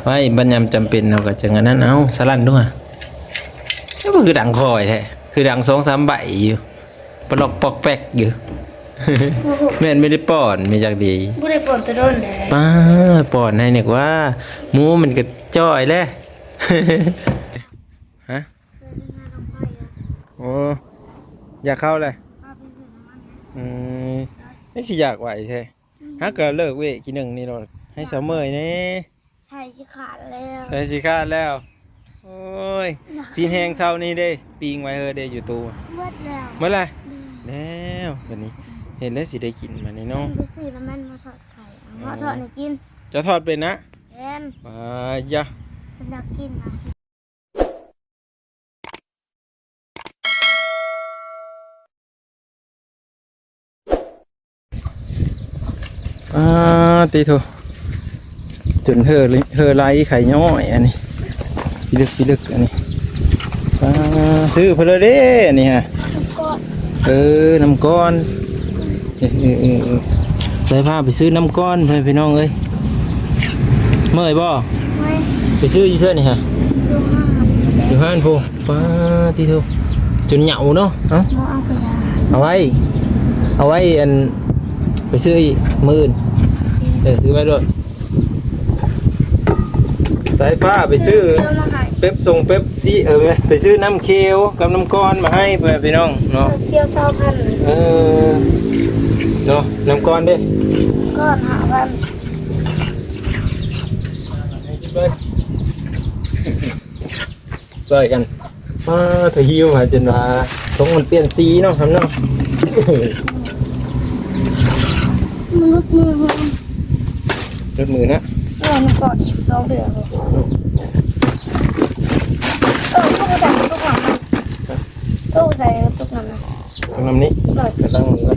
ໄວ້ ບັດຍາມຈຳເປັນເຮົາກໍຈັ່ງອັນນັ້ນ. ເອົາ ສະຫຼັ່ນດູຫະ ຄືດັງຄ່ອຍແທ້ ຄືດັງສອງສາມໃບຢູ່ ປະຫຼອກປອກແປກຢູ່. ແມ່ນບໍ່ໄດ້ປ້ອນ ແມ່ນຈັກດີ ບໍ່ໄດ້ປ້ອນແຕ່ດົນແລ້ວ. ປ້າ ປ້ອນໃຫ້ ນຶກວ່າໝູມັນກະຈ່ອຍແລ້ວ. ຮະ? ໂອ້ ຢາກເຂົ້າແລ້ວ. ອືມ ນີ້ຊິຢາກໄວແທ້. ຫາກະເລີກເວະກີໜຶ່ງນີ້ໂລດ ໃຫ້ສາວເມີຍແດ່. ໃສ່ຊິຂາດແລ້ວ ໃສ່ຊິຂາດແລ້ວ. ໂອ້ຍ ຊີ້ນແຫ້ງເຊົ້ານີ້ເດ້ ປີ້ງໄວ້ເຮີເດ້ຢູ່ຕູ້. ໝົດແລ້ວ ໝົດລະ. ແລ້ວບັດນີ້ເຮັດແລ້ວຊິໄດ້ກິນບັດນີ້ເນາະ. ໄປຊື້ນ້ຳມັນມາທອດໄຂ່ ເອົາມາທອດໃຫ້ກິນ. ເຈົ້າທອດເປັນນະ? ເປັນ. ອາ ຢາ ເພິ່ນຢາກກິນນະ. ອາ ຕິໂທ ຈົນເຫີ ເຫີໄຫຼໄຂ່ຍ້ອຍອັນນີ້ ພິລຶກ ພິລຶກອັນນີ້. ອາ ຊື້ເພິ່ນເລີຍເດ້ອັນນີ້ຫະ. ນ້ຳກ້ອນ ເອີ ນ້ຳກ້ອນ. ເອີ ເອີ ເອີ ເອີ ສາຍຟ້າໄປຊື້ນ້ຳກ້ອນ ພີ່ນ້ອງເອີຍ. ເມື່ອຍບໍ່? ເມື່ອຍ. ໄປຊື້ຢູ່ໃສນີ້ຫະ? ຢູ່ຮ້ານ ຢູ່ຮ້ານພຸ້ນ. ປ້າ ຕິໂທ ຈົນເຫຍົາເນາະ. ເອົາ ບໍ່ເອົາໄປ ເອົາໄວ້ ເອົາໄວ້ອັນ ໄປຊື້ອີກມື້ອື່ນ. ເອີ ຖືໄວ້ໂລດ. ສາຍຟ້າໄປຊື້ ຊື້ມາໃຫ້ ເປັບຊົງເປັບຊີ ເອີ ໄປຊື້ນ້ຳຂຽວກັບນ້ຳກ້ອນມາໃຫ້ ພໍ່ແມ່ພີ່ນ້ອງເນາະ. ນ້ຳຂຽວຊາວພັນ. ເອີ ເນາະ ນ້ຳກ້ອນເດ້? ກ້ອນຫ້າພັນ. ຊ່ອຍກັນ. ປ້າ ເທຫິວຫາຈົນວ່າ ຊົງມັນປ່ຽນສີເນາະ ຄຳເນາະ. ມັນຫຼຸດມື ຫຼຸດມືນະ. ເອີ ມັນກອດສອງເທື່ອ. ເອີ ຕູ້ໃສ່ຕູ້ນ້ຳນະ ຕູ້ໃສ່ຕູ້ນ້ຳນະ ຕູ້ນ້ຳນີ້. ເອີ ກະຕັ້ງມື. ເອີ.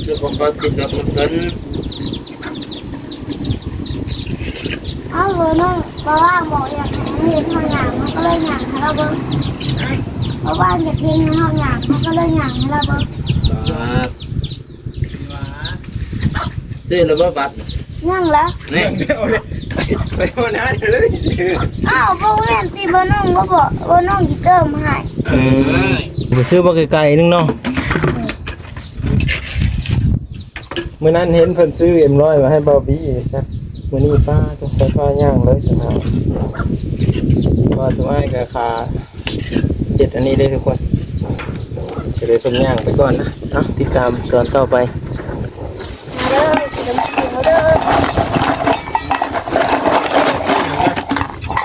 ເຈົ້າຂອງເຂົາຕິດກັບເພິ່ນ. ເອົາ ບໍ່ນ້ອງ ບໍ່ວ່າງ ບໍ່ຢາກໃຫ້ເຮົາເຮັດເຮົາຍ່າງ ເຮົາກໍເລີຍຍ່າງໃຫ້ລາວເບິ່ງ. ບໍ່ວ່າງ ຢາກເຫັນເຮົາຍ່າງ ເຮົາກໍເລີຍຍ່າງໃຫ້ລາວເບິ່ງ. ບາດ ຊື້ແລ້ວບໍ່ບັດ? ຍັງລະ. ແນ່ ໄປຫົວໜ້າເດີ. ອ້າວ ບໍ່ແມ່ນຕິ ບໍ່ນ້ອງ ບໍ່ ບໍ່ນ້ອງຊິເຕີມໃຫ້. ເອີ ໄປຊື້ບໍ່ໄກໆໜຶ່ງເນາະ. ມື້ນັ້ນເຫັນເພິ່ນຊື້ເອັມຮ້ອຍມາໃຫ້ບ່າວບີ ແຊບ. ມື້ນີ້ປ້າຕ້ອງໃສ່ຜ້າຍ່າງເລີຍຊັ້ນນະ ວ່າສຸມອ້າຍກະຂາເຮັດອັນນີ້ເດ້ທຸກຄົນ. ຈະໄດ້ເພິ່ນຍ່າງໄປກ່ອນນະ. ເອົາ ຕິດຕາມຕອນຕໍ່ໄປ. ມາເດີ ກິນນ້ຳກິນເຮົາເດີ.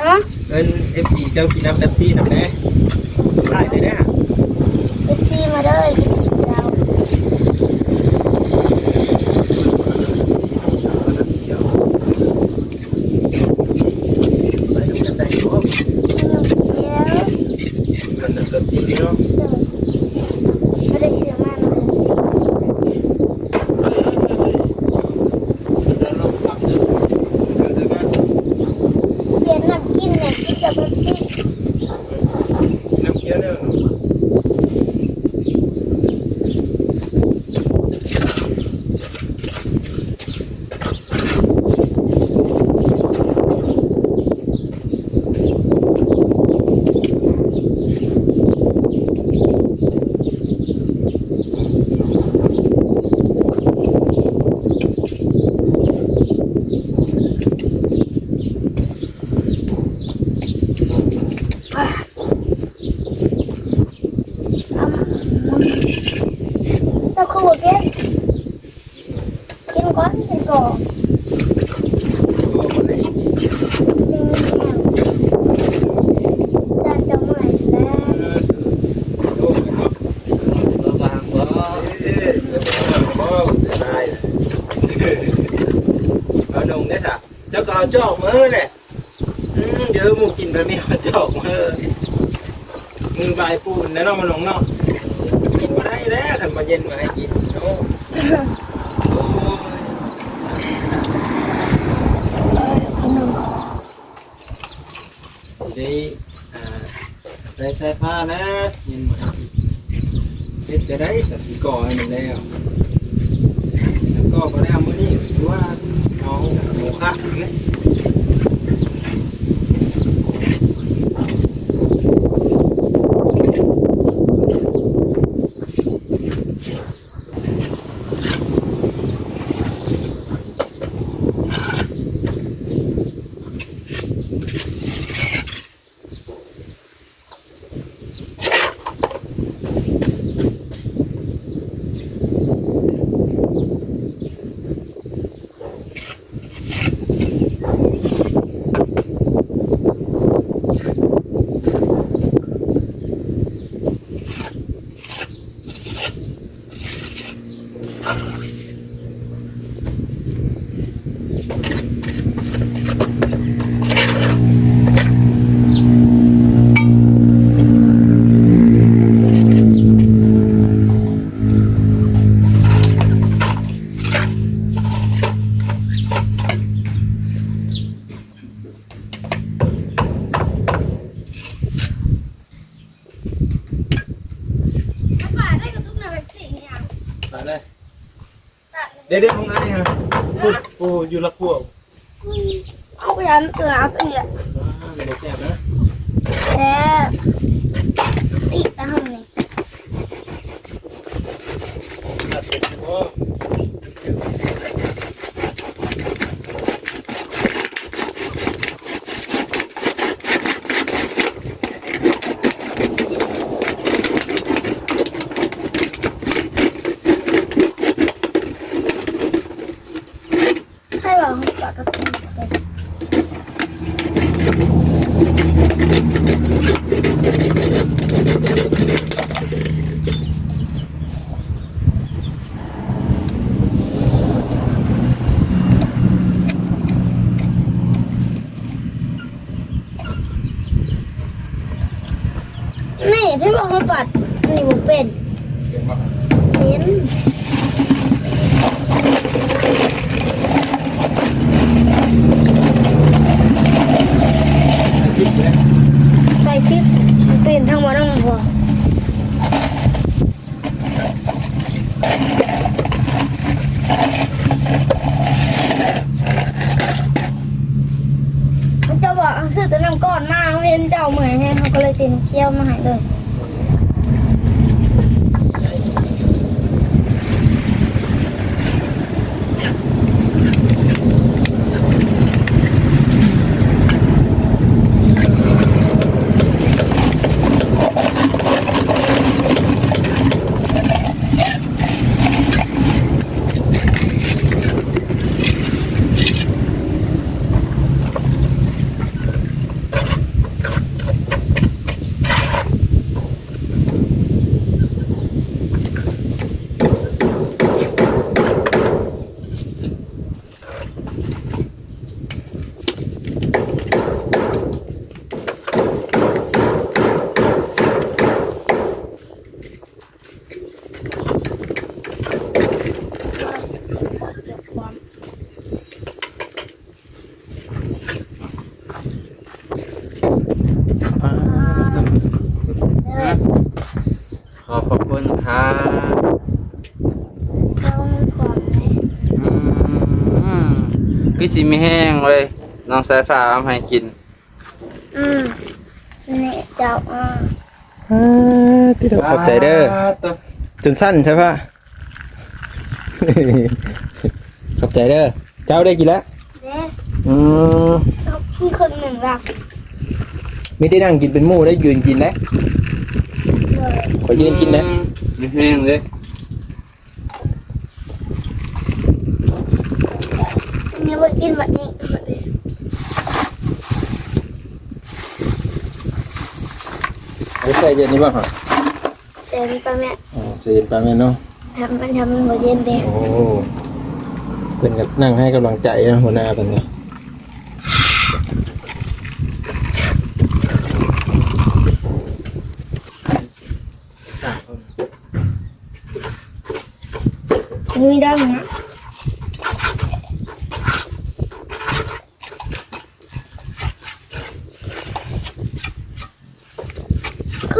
ຮະ? ເອີ້ນເອັຟຊີເຈົ້າກິນນ້ຳເປັບຊີນຳແດ່. ຖ່າຍໄດ້ເດີ. ເອັຟຊີມາເດີ ກິນນ້ຳເຈົ້າ. ໄປນຳກັນໄດ້ບໍ່? ເປັບຊີເນາະ. ບໍ່ໄດ້ຊື້ມາ ປ່ຽນນ້ຳກິນແດ່ ກິນແຕ່ເປັບຊີ. ນ້ຳຂຽວເດີ. ເຈົ້າຄືບໍ່ເກັບ? ກິນກ່ອນ ກິນກ່ອນ. ເຈົ້າເມື່ອຍແລ້ວ. ເອົານົງເດ້ອ ເຈົ້າກໍເອົາຈອກມາເຮີ້ແຫຼະ. ອືມ ດຽວໝູ່ກິນແບບນີ້ ເອົາຈອກມາເຮີ້. ມືບາຍປູນແລ້ວເນາະ ມານົງເນາະ. ກິນບໍ່ໄດ້ແລ້ວ ຄັນບໍ່ເຢັນມາໃຫ້ກິນເນາະ. ໂອ້ຍ ຊິໄດ້ ອ່າ ອາໄສ ໃສ່ ໃສ່ຜ້າແດ່ ເຫັນບໍ່? ເຮັດຈະໄດ້ສັກຊິກໍ່ໃຫ້ມັນແລ້ວ ແລ້ວກໍບໍ່ໄດ້ເອົາມື້ນີ້ ຄືວ່າເອົາໂມຄະເລີຍ. ໄປເລີຍ. ເດ້ໆ ຂອງອ້າຍຮະ ໂອ້ ຢູ່ລະພວກ ເອົາໄປອັນ ເອີ ເອົາຕົວນີ້ແຫຼະ. ອ່າ ມັນບໍ່ແຊບນະ ແຊບ ຕິດຕາຫ້ອງນີ້. ໃຫ້ວ່າເຮົາປາກະຕິເປັນ ນີ້ ໄປບອກໃຫ້ປັດ ອັນນີ້ບໍ່ເປັນ ເປັນບໍ່? ເປັນ ໃສ່ຄລິບເດ້ ໃສ່ຄລິບ ເປັນທັງໝົດທັງພວງ. ເຈົ້າບອກເອົາຊື້ແຕ່ນ້ຳກ້ອນມາ ເຮົາເຫັນເຈົ້າເມື່ອຍແຮງ ເຮົາກໍເລີຍຊື້ນ້ຳຂຽວມາໃຫ້ເລີຍ. ຂອບພະຄຸນຄັບ ເຈົ້າມັນຂອງແດ່ ອືມ ຄືຊິມີແຮງເວີຍ ນ້ອງສາຍຟ້າເອົາໃຫ້ກິນ. ອືມ ນີ້ເຈົ້າ ອາ ເອີ ຕິດ ຂອບໃຈເດີ ຈົນສັ່ນໃຊ່ປະ ຂອບໃຈເດີ ເຈົ້າໄດ້ກິນແລ້ວ ເດ້ ອືມ ກິນເຄິ່ງໜຶ່ງລະ ມີແຕ່ນັ່ງກິນເປັນໝູ່ໄດ້ ຢືນກິນໄດ້ ໂດຍ ຂ້ອຍຢືນກິນໄດ້ ອືມ ມີແຮງເດ້. ນີ້ໄວ້ກິນບັດນີ້ ເອົາໃສ່ເຢັນນີ້ບໍ່? ໃສ່ປາແມ່ນ ອໍ ໃສ່ເຢັນປາແມ່ນເນາະ ທຳ ມັນທຳ ມັນບໍ່ເຢັນເດ້ ໂອ້ ເພິ່ນກໍນັ່ງໃຫ້ກຳລັງໃຈເນາະ ຫົວໜ້າເພິ່ນນີ້. ມີດຳນະ.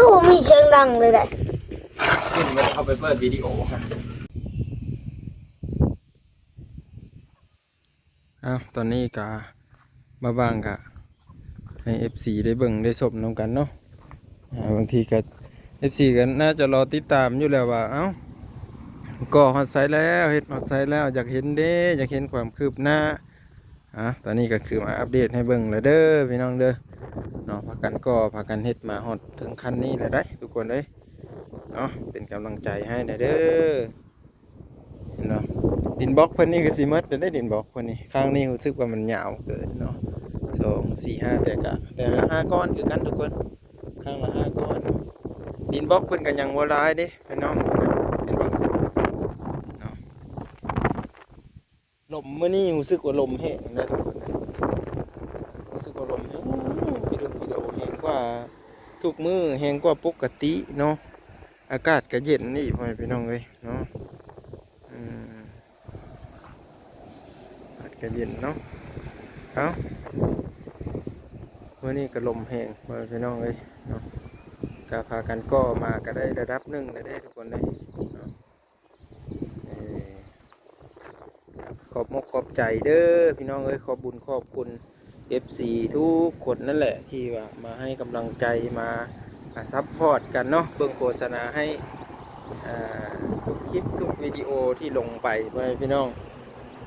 ໂອ້ ມີສຽງດັງເລີຍໄດ໋. ຂຶ້ນໄປ ເອົາໄປເປີດວິດີໂອ. ອ້າວ ຕອນນີ້ກະມາບາງກະໃຫ້ເອັຟຊີໄດ້ເບິ່ງໄດ້ຊົມນຳກັນເນາະ. ອ່າ ບາງທີກະເອັຟຊີກະໜ້າຈະລໍຕິດຕາມຢູ່ແລ້ວວ່າ ເອົ້າ ກໍຮອດໃສແລ້ວ ເຮັດຮອດໃສແລ້ວ ຢາກເຫັນເດ້ ຢາກເຫັນຄວາມຄືບໜ້າ. ອ່າ ຕອນນີ້ກໍຄືມາອັບເດດໃຫ້ເບິ່ງແລ້ວເດີພີ່ນ້ອງເດີເນາະ. ພາກັນກໍ່ ພາກັນເຮັດມາຮອດເຖິງຂັ້ນນີ້ແລ້ວໄດ໋ທຸກຄົນເອີຍເນາະ. ເປັນກຳລັງໃຈໃຫ້ແດ່ເດີ. ເຫັນບໍ່? ດິນບລັອກເພິ່ນນີ້ກໍຊິໝົດແລ້ວເດ້ ດິນບລັອກເພິ່ນນີ້. ຂ້າງນີ້ຮູ້ສຶກວ່າມັນຍາວເກີນເນາະ ສອງ ສີ່ ຫ້າ ແຕ່ກະ ແຕ່ລະຫ້າກ້ອນຄືກັນທຸກຄົນ ຂ້າງລະຫ້າກ້ອນ. ດິນບລັອກເພິ່ນກໍຍັງບໍ່ຫຼາຍເດ້ພີ່ນ້ອງ ເຫັນບໍ່ເນາະ? ລົມມື້ນີ້ຮູ້ສຶກວ່າລົມແຮງນະທຸກຄົນນະ ຮູ້ສຶກວ່າລົມແຮງ ປິໂດ ປິໂດ ແຮງກວ່າທຸກມື້ ແຮງກວ່າປົກກະຕິເນາະ. ອາກາດກະເຢັນອີກ ພໍ່ແມ່ພີ່ນ້ອງເອີຍເນາະ. ອືມ ອາກາດກະເຢັນເນາະ. ເອົ້າ ມື້ນີ້ກະລົມແຮງ ພໍ່ແມ່ພີ່ນ້ອງເອີຍເນາະ. ກະພາກັນກໍ່ມາກະໄດ້ລະດັບໜຶ່ງແລ້ວເດ້ທຸກຄົນເດ້ເນາະ. ເອີ ຂອບມົກຂອບໃຈເດີພີ່ນ້ອງເອີຍ ຂອບບຸນຂອບຄຸນ ເອັຟຊີທຸກຄົນນັ້ນແຫຼະ ທີ່ວ່າມາໃຫ້ກຳລັງໃຈ ມາ ອາ ຊັບພອດກັນເນາະ ເບິ່ງໂຄສະນາໃຫ້ ອາ ທຸກຄລິບທຸກວິດີໂອທີ່ລົງໄປ ພໍ່ແມ່ພີ່ນ້ອງ.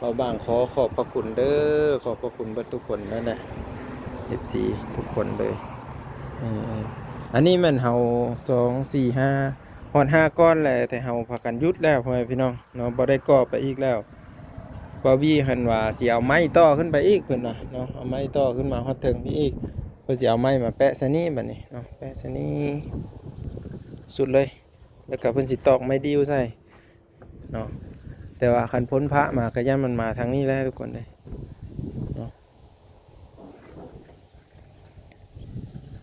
ເວົ້າບາງຂໍຂອບພະຄຸນເດີ ຂອບພະຄຸນເບິດທຸກຄົນນັ້ນແຫຼະ ເອັຟຊີທຸກຄົນເລີຍ. ເອີ ອັນນີ້ແມ່ນເຮົາ ສອງ ສີ່ ຫ້າ ຮອດຫ້າກ້ອນແລ້ວ ແຕ່ເຮົາພາກັນຢຸດແລ້ວ ພໍ່ແມ່ພີ່ນ້ອງເນາະ ບໍ່ໄດ້ກໍ່ໄປອີກແລ້ວ. ບ່າວວີເພິ່ນວ່າຊິເອົາໄມ້ຕໍ່ຂຶ້ນໄປອີກ ເພິ່ນວ່າເນາະ ເອົາໄມ້ຕໍ່ຂຶ້ນມາຮອດເທິງພີ້ອີກ ເພິ່ນຊິເອົາໄມ້ມາແປະໃສ່ນີ້ບາດນີ້ເນາະ ແປະໃສ່ນີ້ສຸດເລີຍ ແລ້ວກະເພິ່ນຊິຕອກໄມ້ດິ້ວໃສ່ເນາະ. ແຕ່ວ່າຄັນພົ້ນພະມາກະຢ້ານມັນມາທາງນີ້ແຫຼະທຸກຄົນເດ້ເນາະ.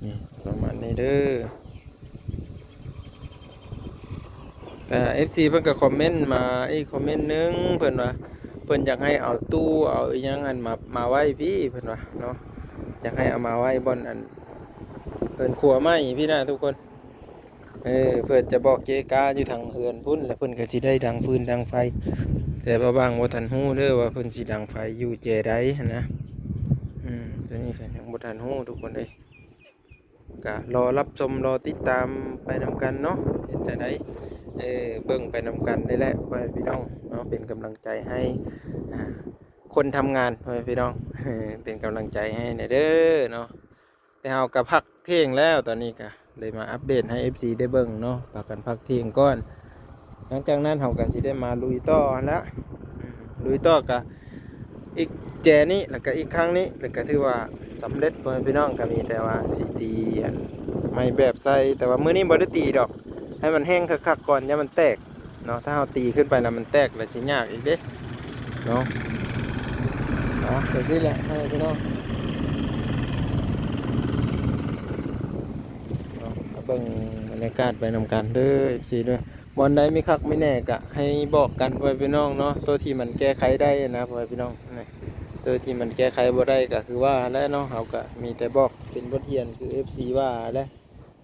ນີ້ປະມານນີ້ເດີ. ເອີ ເອັຟຊີເພິ່ນກໍຄອມເມັນມາອີກຄອມເມັນໜຶ່ງ ເພິ່ນວ່າເພິ່ນຢາກໃຫ້ເອົາຕູ້ເອົາອີ່ຫຍັງຫັ້ນມາ ມາໄວ້ພີ້ ເພິ່ນວ່າເນາະ ຢາກໃຫ້ເອົາມາໄວ້ບ່ອນອັນເຮືອນຄົວໃໝ່ພີ້ນະທຸກຄົນ. ເອີ ເພື່ອຈະບອກເຈກາຢູ່ທາງເຮືອນພຸ້ນ ແລ້ວເພິ່ນກໍຊິໄດ້ດັງຟືນດັງໄຟ ແຕ່ວ່າບາງບໍ່ທັນຮູ້ເດີວ່າເພິ່ນຊິດັງໄຟຢູ່ແຈໃດຫັ້ນນະ. ອືມ ຕົວນີ້ກໍຍັງບໍ່ທັນຮູ້ທຸກຄົນເອີຍ ກໍລໍຮັບຊົມ ລໍຕິດຕາມໄປນຳກັນເນາະ ເຮັດຈັ່ງໃດ ເອີ ເບິ່ງໄປນຳກັນນີ້ແຫຼະ ພໍ່ແມ່ພີ່ນ້ອງເນາະ ເປັນກຳລັງໃຈໃຫ້ ອ່າ ຄົນທຳງານ ພໍ່ແມ່ພີ່ນ້ອງ ເປັນກຳລັງໃຈໃຫ້ແດ່ເດີເນາະ. ແຕ່ເຮົາກໍພັກທ່ຽງແລ້ວ ຕອນນີ້ກໍເລີຍມາອັບເດດໃຫ້ເອັຟຊີໄດ້ເບິ່ງເນາະ ພາກັນພັກທ່ຽງກ່ອນ. ຫຼັງຈາກນັ້ນເຮົາກໍຊິໄດ້ມາລຸຍຕໍ່ຫັ້ນລະ ອືມ ລຸຍຕໍ່ກະອີກແຈນີ້ ແລ້ວກະອີກຄັ້ງນີ້ ແລ້ວກະຖືວ່າສຳເລັດ ພໍ່ແມ່ພີ່ນ້ອງ. ກໍມີແຕ່ວ່າຊິຕີອັນໄມ້ແບບໃສ່ ແຕ່ວ່າມື້ນີ້ບໍ່ໄດ້ຕີດອກ ໃຫ້ມັນແຫ້ງຄັກໆກ່ອນ ຢ່າມັນແຕກ ເນາະ ຖ້າເຮົາຕີຂຶ້ນໄປແລ້ວມັນແຕກແລ້ວຊິຍາກອີກເດ້ເນາະ. ເອົາ ແບບນີ້ແຫຼະ ພໍ່ແມ່ພີ່ນ້ອງເນາະ. ມາເບິ່ງບັນຍາກາດໄປນຳກັນເດີ ເອັຟຊີເດີ. ບ່ອນໃດມີຄັກມີແນ່ກະໃຫ້ບອກກັນ ພໍ່ແມ່ພີ່ນ້ອງເນາະ. ໂຕທີ່ມັນແກ້ໄຂໄດ້ນະ ພໍ່ແມ່ພີ່ນ້ອງ ໂຕທີ່ມັນແກ້ໄຂບໍ່ໄດ້ກະຄືວ່າແຫຼະເນາະ ເຮົາກະມີແຕ່ບອກເປັນບົດຮຽນຄືເອັຟຊີວ່າແຫຼະ.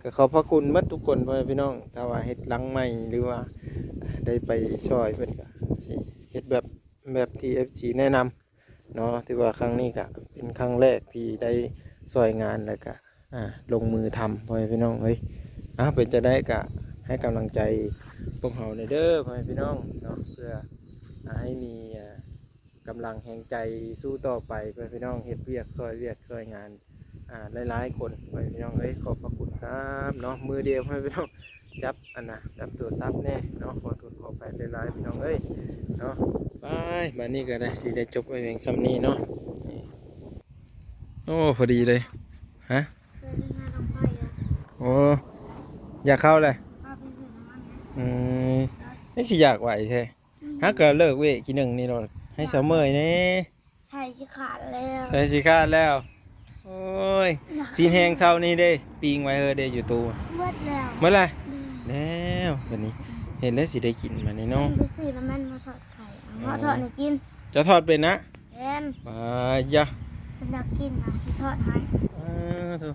ກໍຂອບພະຄຸນໝົດທຸກຄົນ ພໍ່ແມ່ພີ່ນ້ອງ ຖ້າວ່າເຮັດຫຼັງໃໝ່ ຫຼືວ່າໄດ້ໄປຊ່ອຍເພິ່ນ ກໍຊິເຮັດແບບ ແບບທີ່ເອັຟຊີແນະນຳເນາະ. ຖືວ່າຄັ້ງນີ້ກໍເປັນຄັ້ງແລກທີ່ໄດ້ຊ່ອຍງານ ແລ້ວກໍ ອ່າ ລົງມືທຳ ພໍ່ແມ່ພີ່ນ້ອງເອີຍ. ເອົາ ເປັນຈັ່ງໃດກໍໃຫ້ກຳລັງໃຈພວກເຮົາແດ່ເດີ ພໍ່ແມ່ພີ່ນ້ອງເນາະ ເພື່ອ ອ່າ ໃຫ້ມີ ອ່າ ກຳລັງແຮງໃຈສູ້ຕໍ່ໄປ ເພື່ອພີ່ນ້ອງເຮັດວຽກ ຊ່ອຍວຽກຊ່ອຍງານ ອ່າ ຫຼາຍໆຄົນ ພໍ່ແມ່ພີ່ນ້ອງເອີຍ. ຂອບພະຄຸນຄັບເນາະ ມືດຽວ ພໍ່ແມ່ພີ່ນ້ອງ ຈັບອັນນະ ຈັບໂທລະສັບແດ່ເນາະ. ຂໍໂທດຂໍອະໄພຫຼາຍໆ ພີ່ນ້ອງເອີຍເນາະ. ໄປ ບາດນີ້ກໍໄດ້ ຊິໄດ້ຈົບໄວ້ພຽງສ່ຳນີ້ເນາະ. ນີ້ ໂອ້ ພໍດີເລີຍ ຮະ ໂອ້ ຢາກເຂົ້າແຫຼະ ອືມ ນີ້ຄືຢາກໄວແທ້. ຫາກະເລີກເວະກີໜຶ່ງນີ້ໂລດ ໃຫ້ສາວເມີຍແດ່. ໃສ່ຊິຂາດແລ້ວ ໃສ່ຊິຂາດແລ້ວ. ໂອ້ຍ ຊີ້ນແຫ້ງເຊົ້ານີ້ເດ້ ປີ້ງໄວ້ເຮີເດ້ຢູ່ຕູ້ ໝົດແລ້ວ ໝົດລະ ແລ້ວບາດນີ້ ເຮັດແລ້ວຊິໄດ້ກິນບາດນີ້ເນາະ. ໄປຊື້ນ້ຳມັນມາທອດໄຂ່ ເອົາມາທອດໃຫ້ກິນ. ເຈົ້າທອດເປັນນະ? ເປັນ. ປາຍະ ເພິ່ນຢາກກິນນະ ຊິທອດໃຫ້. ເອີ ໂທ້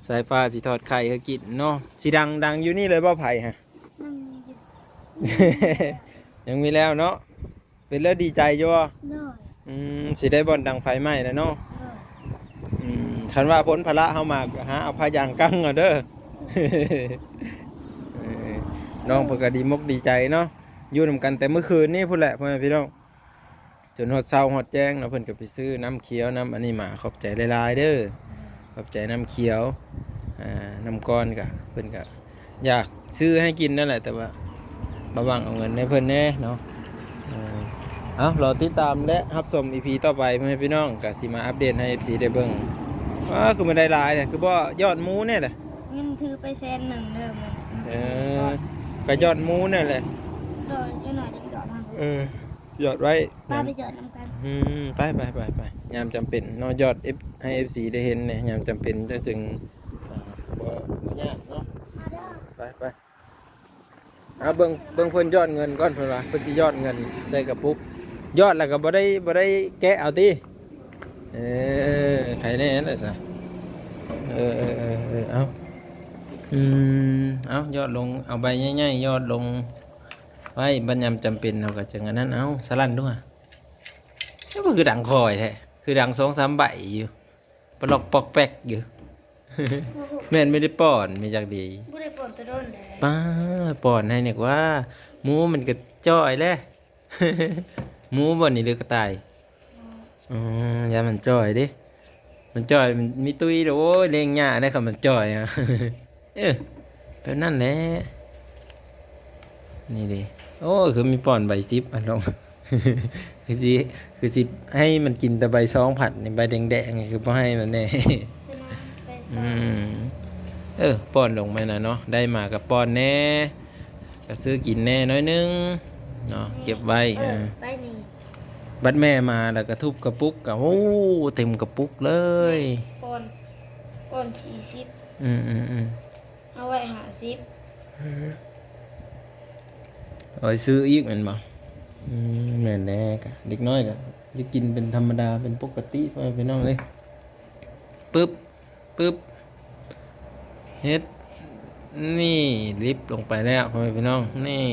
ສາຍຟ້າຊິທອດໄຂ່ໃຫ້ກິນເນາະ. ຊິດັງ ດັງຢູ່ນີ້ເລີຍບໍ່ໄຟຮະ? ຍັງມີຢູ່ ຍັງມີແລ້ວເນາະ. ເປັນແລ້ວດີໃຈຢູ່ບໍ່? ໂດຍ. ອືມ ຊິໄດ້ບ່ອນດັງໄຟໃໝ່ແລ້ວເນາະ. ໂດຍ. ອືມ ຄັນວ່າພົ້ນພາລະເຮົາມາ ກໍຫາເອົາຜ້າຢາງກັງເອົາເດີ. ເອີ ນ້ອງເພິ່ນກໍດີມົກດີໃຈເນາະ. ຢູ່ນຳກັນແຕ່ມື້ຄືນນີ້ພຸ້ນແຫຼະ ພໍ່ແມ່ພີ່ນ້ອງ. ຈົນຮອດເຊົ້າຮອດແຈ້ງເນາະ ເພິ່ນກໍໄປຊື້ນ້ຳຂຽວ ນ້ຳອັນນີ້ມາ. ຂອບໃຈຫຼາຍໆເດີ ຂອບໃຈນ້ຳຂຽວ. ອ່າ ນ້ຳກ້ອນກໍ ເພິ່ນກໍຢາກຊື້ໃຫ້ກິນນັ້ນແຫຼະ ແຕ່ວ່າບໍ່ຫວັງເອົາເງິນໃຫ້ເພິ່ນແດ່ເນາະ. ເອີ ເອົາ ລໍຕິດຕາມ ແລະ ຮັບຊົມອີພີຕໍ່ໄປ ພໍ່ແມ່ພີ່ນ້ອງ ກໍຊິມາອັບເດດໃຫ້ເອັຟຊີໄດ້ເບິ່ງ. ອ້າ ຄືມັນໄດ້ຫຼາຍແທ້ ຄືບໍ່ຢອດໝູແດ່ລະ? ເງິນຖືໄປແສນໜຶ່ງເດີ. ເອີ ກໍຢອດໝູແດ່ແຫຼະ. ໂດຍ ຈັກໜ້ອຍຈັ່ງຢອດມາ. ເອີ ຢອດໄວ້ ປ້າໄປຢອດນຳກັນ. ອືມ ໄປໆໆ ຍາມຈຳເປັນເນາະ ຢອດເອັຟ ໃຫ້ເອັຟຊີໄດ້ເຫັນແດ່ ຍາມຈຳເປັນຈັ່ງ ອ່າ ບໍ່ ບໍ່ຍາກເນາະ. ໄປໆ ເອົາ ເບິ່ງ ເບິ່ງເພິ່ນຢອດເງິນກ່ອນ ເພິ່ນວ່າເພິ່ນຊິຢອດເງິນໃສ່ກະປຸກ. ຢອດແລ້ວກໍບໍ່ໄດ້ ບໍ່ໄດ້ແກະເອົາຕິ? ເອີ ໃຜແນ່ແຫຼະຊະ. ເອີໆໆໆ ເອົາ ອືມ ເອົາ ຢອດລົງ ເອົາໃບໃຫຍ່ໆ ຢອດລົງ ໄວ້ ບັດຍາມຈຳເປັນເຮົາກໍຈັ່ງອັນນັ້ນ. ເອົາ ສະຫຼັ່ນດູຫາ. ເອີ ມັນຄືດັງຄ່ອຍແທ້ ຄືດັງສອງສາມໃບຢູ່ ປະຫຼອກປອກແປກຢູ່. ແມ່ນບໍ່ໄດ້ປ້ອນ ແມ່ນຈັກດີ ບໍ່ໄດ້ປ້ອນແຕ່ດົນແລ້ວ. ປ້າ ປ້ອນໃຫ້ນີ້ກວ່າ ໝູມັນກໍຈ່ອຍແຫຼະ. ໝູບໍ່ນີ້ ຫຼືກະຕ່າຍ? ອໍ ຢ້ານມັນຈ່ອຍເດ້ ມັນຈ່ອຍ ມັນມີຕຸ້ຍເດ້. ໂອ້ຍ ລ້ຽງຍາກເດ້ ຄັນມັນຈ່ອຍ. ເອີ ແບບນັ້ນແຫຼະ ນີ້ເດ້. ໂອ້ຍ ຄືມີປ້ອນໃບສິບອັນລົງ ຄືຊິ ຄືຊິໃຫ້ມັນກິນແຕ່ໃບຊອງພັດນີ້ ໃບແດງໆນີ້ ຄືບໍ່ໃຫ້ມັນແດ່. ອືມ ເອີ ປ້ອນລົງໄປນະເນາະ ໄດ້ມາກໍປ້ອນແດ່ ກໍຊື້ກິນແດ່ໜ້ອຍໜຶ່ງເນາະ ເກັບໄວ້. ເອີ ເອີ ໄປນີ້ ບັດແມ່ມາແລ້ວກໍທຸບກະປຸກ ກໍ ໂອ້ ເຕັມກະປຸກເລີຍ. ປ້ອນ ປ້ອນສີ່ສິບ. ອືມໆໆ ເອົາໄວ້ຫ້າສິບ. ເອົາໄວ້ຊື້ອີກແມ່ນບໍ່? ອືມ ແມ່ນແຫຼະ ກະເດັກນ້ອຍກໍຢາກກິນເປັນທຳມະດາ ເປັນປົກກະຕິ ພໍ່ແມ່ພີ່ນ້ອງເອີຍ. ປຶບ ປຶບ ເຮັດ ນີ້ ລິບລົງໄປແລ້ວ ພໍ່ແມ່ພີ່ນ້ອງ ນີ້.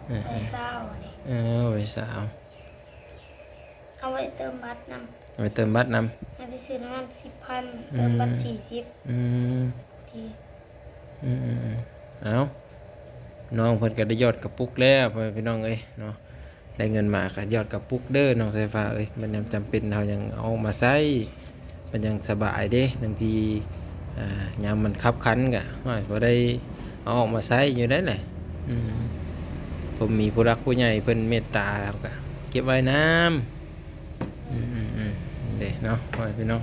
ເອີ ໄປຊາວນີ້ ເອີ ໄປຊາວ ເອົາໄວ້ເຕີມບັດນຳ ເອົາໄວ້ເຕີມບັດນຳ ໃຫ້ໄປຊື້ນ້ຳມັນສິບພັນ ອືມ ເຕີມບັດສີ່ສິບ. ອືມ ອືມໆໆ ເອົາ ນ້ອງເພິ່ນກໍໄດ້ຢອດກະປຸກແລ້ວ ພໍ່ແມ່ພີ່ນ້ອງເອີຍເນາະ. ໄດ້ເງິນມາກໍຢອດກະປຸກເດີ ນ້ອງສາຍຟ້າເອີຍ. ມັນຍາມຈຳເປັນເຮົາຍັງເອົາອອກມາໃຊ້ ມັນຍັງສະບາຍເດ້. ບາງທີ ອ່າ ຍາມມັນຄັບຂັນກໍ ໂອ້ຍ ບໍ່ໄດ້ເອົາອອກມາໃຊ້ຢູ່ໄດ໋ແຫຼະ. ອືມ ເພາະມີຜູ້ຫຼັກຜູ້ໃຫຍ່ເພິ່ນເມດຕາ ເຮົາກໍເກັບໄວ້ນຳ. ອືມໆໆ ເດ້ເນາະ ພໍ່ແມ່ພີ່ນ້ອງ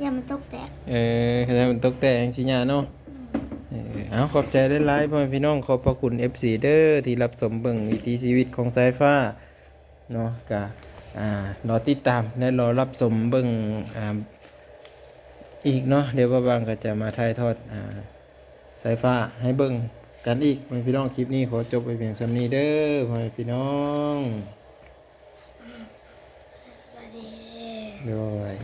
ຢ້ານມັນຕົກແຕກ. ເອີ ຢ້ານມັນຕົກແຕກຈັ່ງຊີ້ຍາເນາະ. ເອີ ເອົາ ຂອບໃຈຫຼາຍໆ ພໍ່ແມ່ພີ່ນ້ອງ ຂອບພະຄຸນເອັຟຊີເດີ ທີ່ຮັບຊົມເບິ່ງວິຖີຊີວິດຂອງສາຍຟ້າເນາະ. ກະ ອ່າ ລໍຕິດຕາມ ແລະ ລໍຮັບຊົມເບິ່ງ ອ່າ ອີກເນາະ. ດຽວວ່າງໆ ກໍຈະມາຖ່າຍທອດ ອ່າ ສາຍຟ້າໃຫ້ເບິ່ງກັນອີກ ພໍ່ແມ່ພີ່ນ້ອງ. ຄລິບນີ້ຂໍຈົບໄວ້ພຽງສ່ຳນີ້ເດີ ພໍ່ແມ່ພີ່ນ້ອງ. ສະບາຍດີ ໂດຍ.